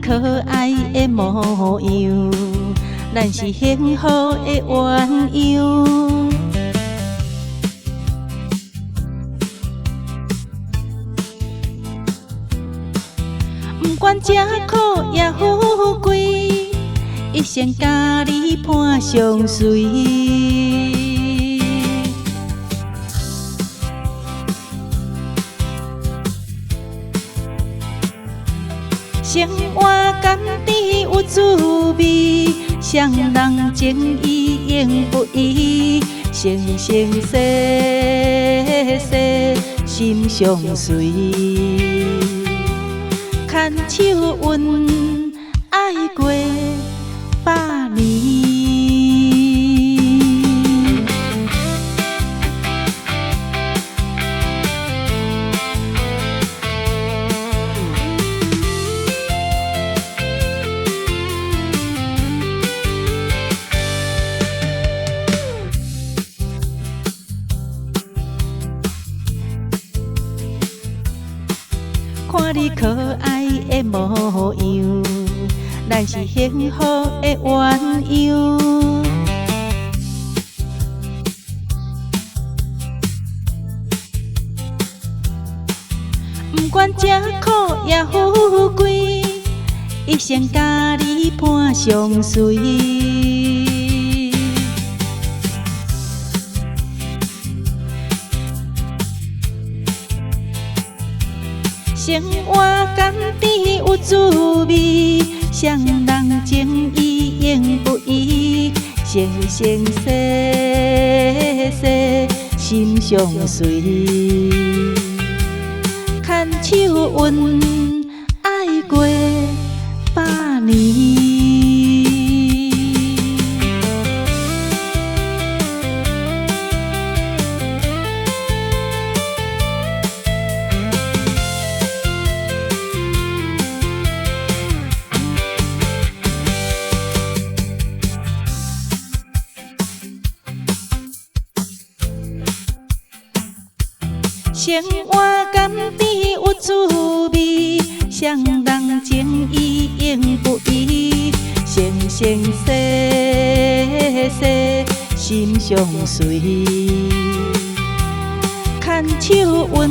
可愛的模樣，咱是幸福的鴛鴦。不管吃苦抑富貴，一生佮你伴相隨。生活甘甜有滋味，雙人情義永不移，生生世世心相隨。牽手阮愛過100年。看你可愛的模樣，咱是幸福的鴛鴦。不管吃苦抑富貴，一生佮你伴相隨。生活甘甜有滋味，雙人情義永不移，生生世世心相隨。牽手阮愛過100年。生活甘甜有滋味，雙人情義永不移，生生世世心相隨。牽手阮